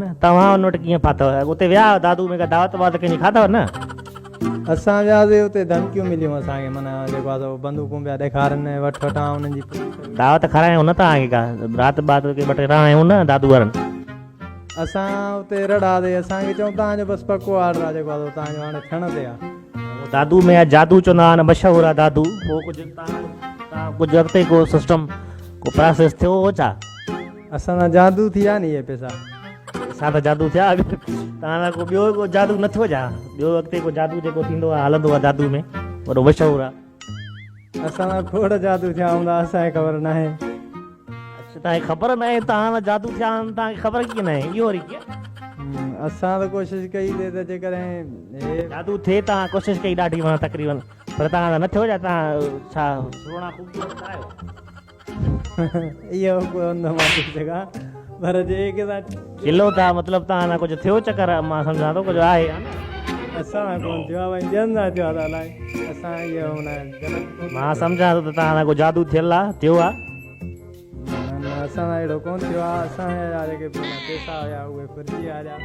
نه توهان ان وٽ ڪيئن ڦاٿو؟ اتي ويا آهيو دادو ۾ ڪا دعوت واوت ڪنهن جي کاڌو نه؟ اسان وياسي اتي ڌمڪيون مليون اسان کي معنيٰ جيڪو آهي سو بندوقون پيا ڏيکارن ۽ وٺ وٺان انهن جي پوليس. دعوت کارايائون نه توهان کي ڪا رات بات ڪي ٻه ٽي رهايائون نه دادو وارن؟ اسان اتي رڙهاسي اسان کي چيائون توهان جو بس پڪو آرڊر آهي جيڪو آهي سو توهان جو هاڻي ٿيڻ تي آهي. دادو ۾ جادو چوندا آهن مشهور آهي دادو پوء ڪجهه توهان ڪجهه اڳتي ڪو سسٽم ڪو پراسيس ٿيو هو ڇا؟ اسان سان جادو ٿي ويا ني اهي پيسا. اسان ته جادو ٿيا توهان سان ڪو ٻيو ڪو جادو نه ٿيو ڇا؟ ٻيو اڳتي ڪو جادو جيڪو ٿيندو آهي هلندو آهي دادو ۾ وڏو مشهور آهي. اسان سان کوڙ جادو ٿيا هوندا اسان کي خبر ناهي. اڇا توهان کي خبر ناهي توهان سان جادو ٿيا آهن توهان کي خبر ڪيئن ناهي اهو وري ڪيئن؟ اسان ته ڪوشش ڪئي سي ته جيڪڏهن هي. جادو ٿئي توهان ڪوشش ڪئي ڏاڍي معنيٰ تقريبن پر توهان سان نه ٿيو يا توهان ڇا سهڻا خوبصورت نه آهيو؟ اهو ڪو نه مان چئي سگهان پر جي ڪنهن سان. کلو ٿا مطلب توهان سان ڪجهه ٿيو چڪر مان سمجهان ٿو ڪجهه آهي ها نه. اسان سان ڪونه ٿيو آهي ڀائي ٻين سان ٿيو آهي ته الائي اسان اهو معنيٰ غلط ڪونه. مان سمجهان ٿو ته توهان سان ڪو جادو ٿيل آهي ٿيو آهي. نه نه اسان سان اهڙو ڪونه ٿيو آهي اسان جا جيڪي پئسا هيا اهي ڦرجي ويا هليا.